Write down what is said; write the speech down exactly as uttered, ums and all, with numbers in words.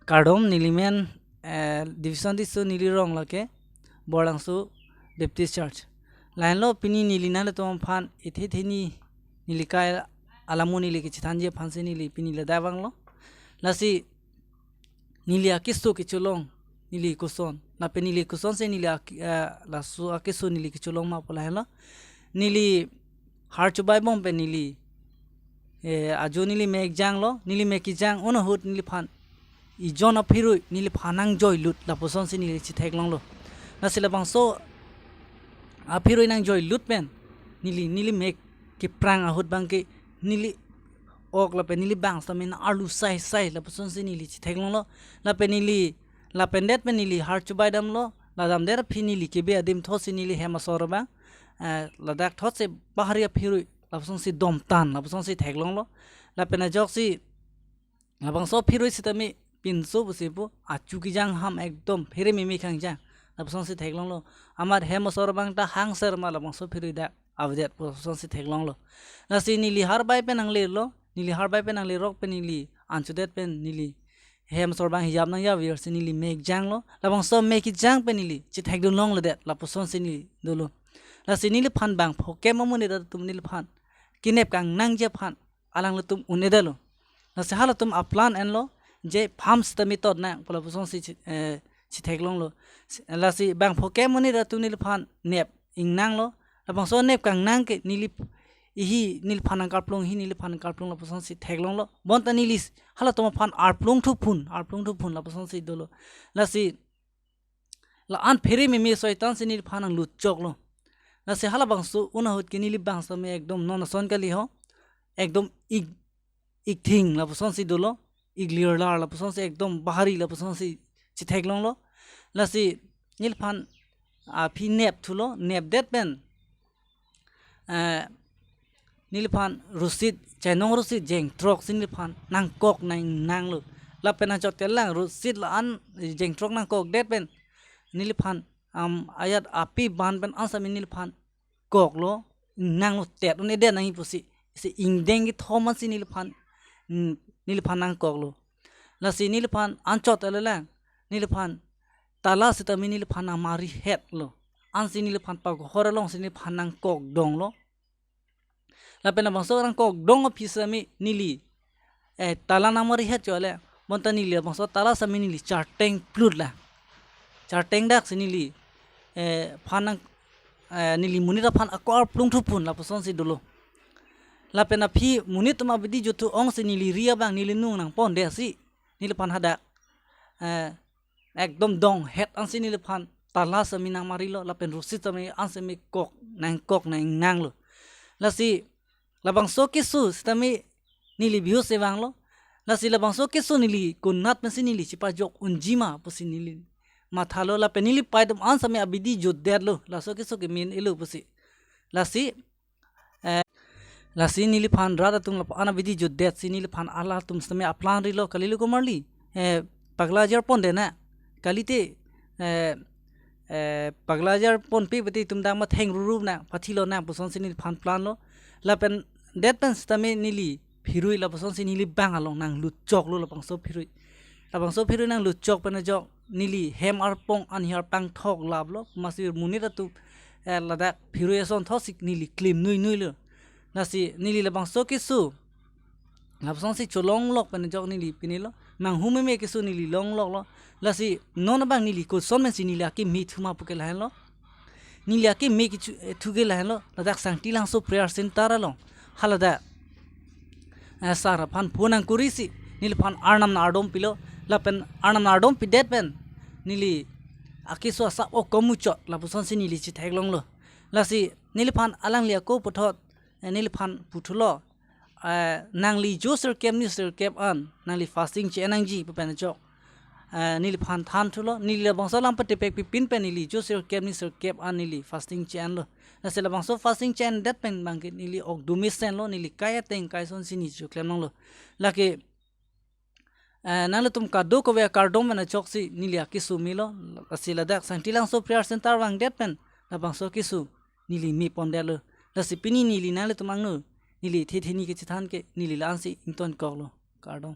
Kardom, neli men, eh, Division Tisso, neli rong lake Borlangso Baptist Church. Lahenlo pini neli nanglitum aphan ithe theni neli kai alam neli kachethanji aphansi neli pini ladak vanglo. Lasi neli akeso kecholong neli koson, lapen neli kosonsi neli ak-, eh, laso akeso neli kecholong ma pu lahenlo. Neli har chubai bom pen neli, eh, ajo neli mek janglo, neli mek kejang un ahut neliphan ejon aphirui neliphan nangjoilut lapusonsi neli chetheklonglo. Lasi labangso aphirui nangjoilut pen neli, neli mek keprang ahut abangke neli ok lapen neli bang stamina arlu sai sai lapusonsi neli chetheklonglo. Lapen neli, lapen det pen neli har chubai damlo, la damdet aphi neli kebe adim thotsi neli hem asor abang, eh, ladak thotsi bahari aphirui lapusonsi domtan lapusonsi theklonglo. Lapen ajoksi labangso aphirui sitame pinso pusi pu achu kejang ham ekdom phere meme kangjang lapusonsi theklonglo. Amat hem asor abang ta hangser ma labangso aphirui dak avedet pusonsi theklonglo. Lasi neli har bai pen nanglelo, neli har bai pen nanglerok pen neli anchudet pen neli hem asor abang hijap nangjavirsi neli mek janglo. Labangso mek kejang pen neli chethekdun longledet lapusonsi neli dolo. Lasi neliphan bang phokem amonit atum neliphan kenep kangnangji aphan alanglitum un-edetlo. Lasi halatum aplan enlo je pham sitame tot nang pu lapusonsi che-, eh, chetheklonglo. Lasi bang phokem amonit atum neliphan nep ingnanglo. Labangso nep kangnang ke neli, ihi neliphan nangkarplung, ihi neliphan nangkarplung lapusonsi theklonglo. Bonta neli s-, halatum aphan arplung thuphun, arplung thuphun lapusonsi dolo. Lasi la-an phere meme soitansi neliphan nanglutchoklo. Lasi halabangso un ahut ke neli bang sitame ekdom non ason kali ho. Ekdom ik, ikthing lapusonsi dolo. Iklirlar lapusonsi ekdom bahari lapusonsi chetheklonglo. Lasi neliphan aphi nep thulo, nepdet pen, eh, neliphan rosit, chainong rosit jengtroksi neliphan nangkok nangnanglo. Lapen anchot kelang rosit la-an jengtrok nangkokdet pen neliphan, am, ayat api ban pen an sitame neliphan koklo, nanglo, tet un-edet nangji pusi, si ingdeng kethom ansi neliphan, mm, neliphan nangkoklo. Lasi neliphan anchot elelang, neliphan tala sitame neliphan nangmarihetlo. Ansi neliphan paghor alongsi neliphan nangkokdonglo. Lapen labangso nangkokdong aphi sitame neli, eh, tala nangmarihet chole. Bonta neli labangso tala sitame neli charteng plutla. Charteng daksi neli, eh, phan nang, eh, neli monit aphan ako arplung thuphun lapusonsi dolo. Lapen aphi monit atum abidi juthu ongsi neli ri abang neli nung nangpondetsi neliphan hadak, eh, ekdom donghet ansi neliphan tala sitame nangmarilo, lapen rosit sitame an sitame kok nangkok nangnanglo. Lasi labangso keso sitame neli bihus evanglo. Lasi labangso keso neli konat pensi neli chepajok unji ma pusi neli mathalo, lapen neli paidom an sitame abidi jutdetlo, laso keso ke men elo pusi. Lasi, eh, lasi neliphan rat atum lapu-an abidi jutdetsi neliphan halatum sitame aplan rilo, kalilo komarli, eh, pagla ajar pondet na, kalite, eh, eh, pagla ajar ponpe pati itum dang matheng rurup na, pathilo na pusonsi neliphan planlo. Lapen det pen sitame neli phirui lapusonsi neli bang along nanglutchoklo labangso phirui. Labangso phirui nanglutchok pen ajok neli hem arpong anhi arpang thok laplo, masi monit atum, eh, ladak phirui ason thotsi neli klim nuinuilo. Lasi neli labangso keso lapusonsi cholonglok pen ajok neli pinilo. Manghu meme keso neli longloklo. Lasi non abang neli koson pensi neli akeme thu ma puke lahenlo. Neli akeme kechu-, eh, thu ke lahenlo. Ladak Sangti Langso Prayer Center along, haladak, eh, sar aphan phone nangkurisi neliphan Arnam nang-ardom pilo. Lapen Arnam nang-ardom pidet pen neli akeso asap ok komuchot lapusonsi neli chetheklonglo. Lasi neliphan alangli ako puthot, eh, neliphan puthulo, eh, nangli jo sirkep ni sirkep an nangli fasting che-en nangji pu pen ajok, eh, neliphan thanthulo. Neli labangso alam patepekpipin pen neli jo sirkep ni sirkep an neli fasting che-enlo. Lasi labangso fasting che-endet pen abangke neli ok dumi senlo, neli kai ateng kai asonsi neli choklemlonglo. Lake, eh, nanglitum kadokave akardom pen ajoksi neli akeso melo. Lasi ladak Sangti Langso Prayer Center vangdet pen labangso keso neli mepondetlo. Lasi pini neli nanglitum angno neli ithe theni kachethan ke neli la-ansi ingtonkoklo. Kardom.